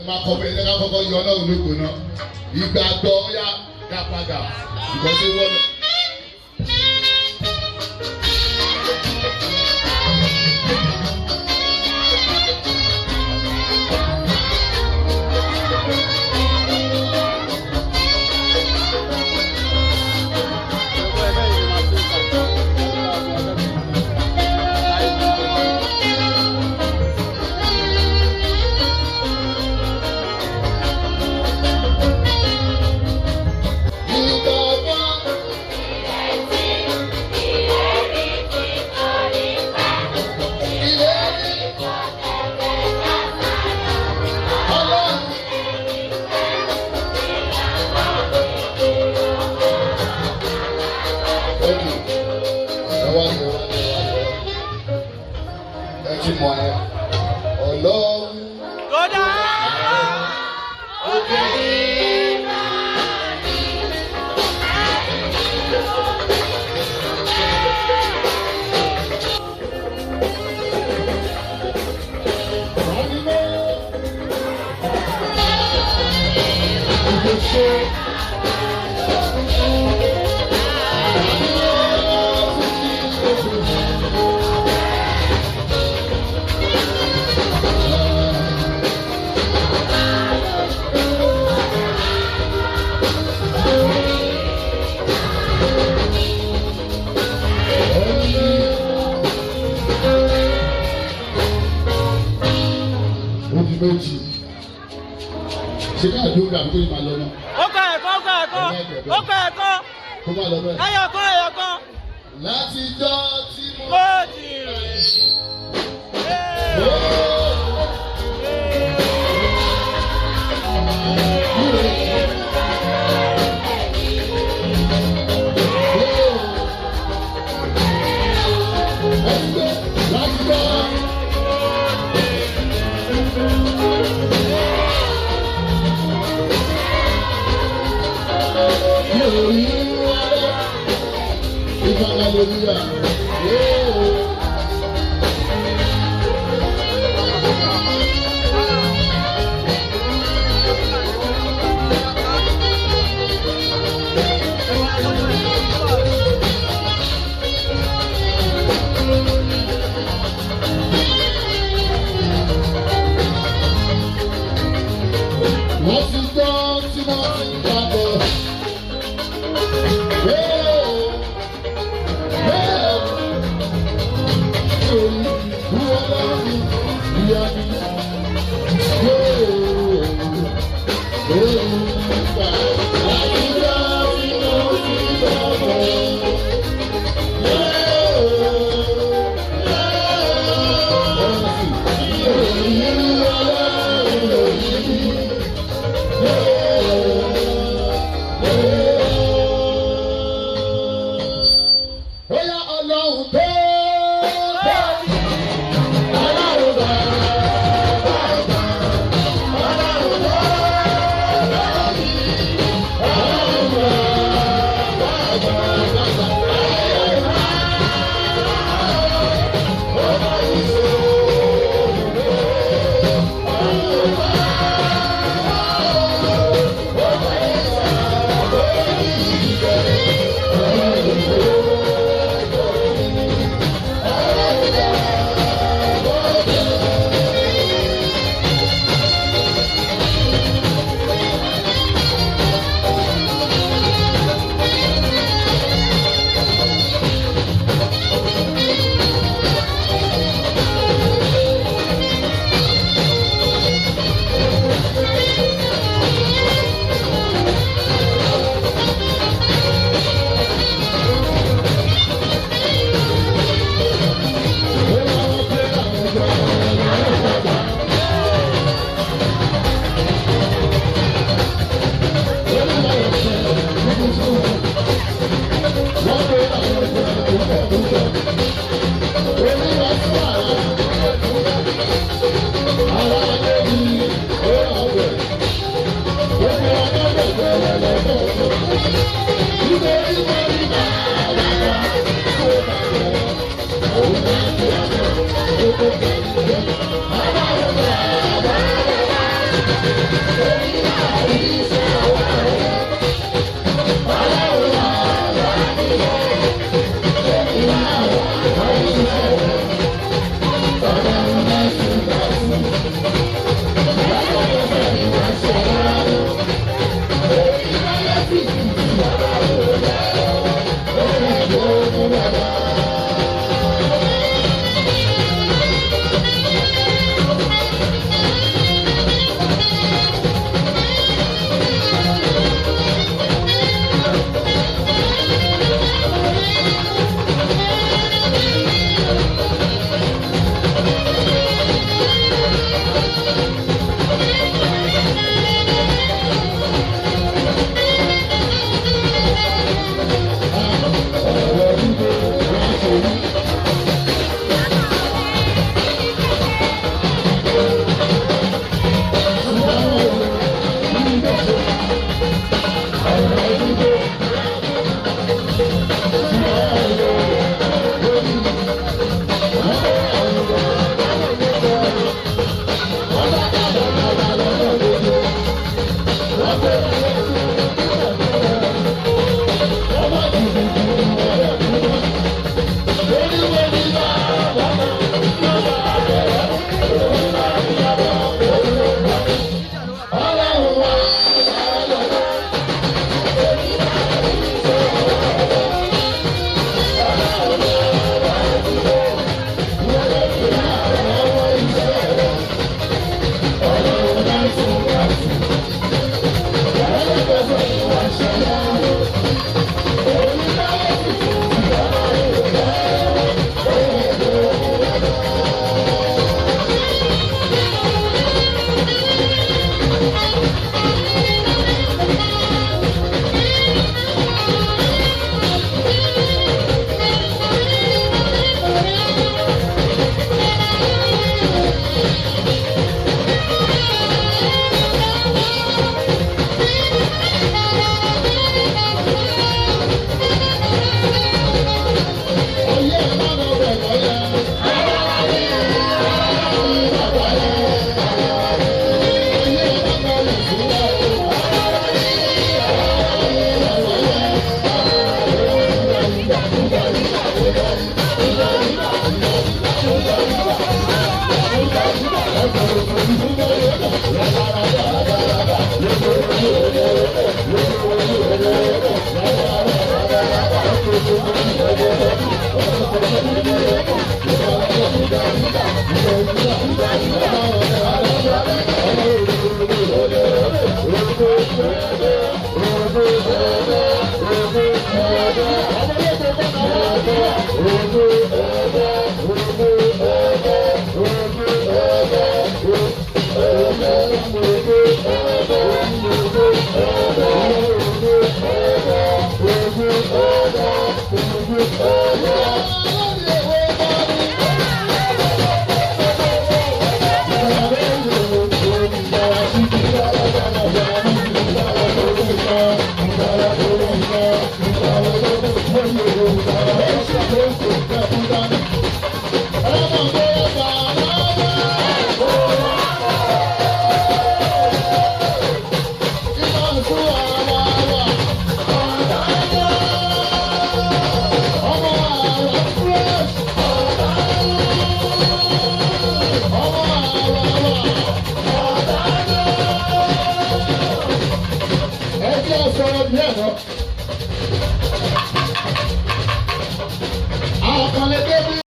Máa kọ́ pé ẹ̀ka kọ́kọ́ yọ Ọlọ́run lógo náà. Ìgbàgbọ́ yá dá padà. Ìgbà tó wọ́n. Ìgbàgbọ́. Ìlérí. Ọlọ́run. Thank you. Ẹ wá ní, ẹ wá ní, ẹ wá ní. Ẹ ti mọ̀ ẹ́. Ọlọ́run. Kódà. Ó di méjì. Ṣé ká dúró àbí kó yìí máa lọ náà? Ó kọ ẹ̀kọ́, ó kọ ẹ̀kọ́, ó kọ ẹ̀kọ́. Kó máa lọ bẹ́ẹ̀. Ẹyọ kan, ẹyọ kan. Látijọ́ tí mo. Mo ti rìn. Hallelujah. Yeah. Wọ́n ti gbọ́ tí wọ́n ti gbàgbọ́. Torí wọ́n lọ́rùn ìyá mi. Láti gbọ́ tí wọ́n ti gbàgbọ́. Torí wọ́n lọ́rùn ìyá mi. Àwọn kan lè dé bí.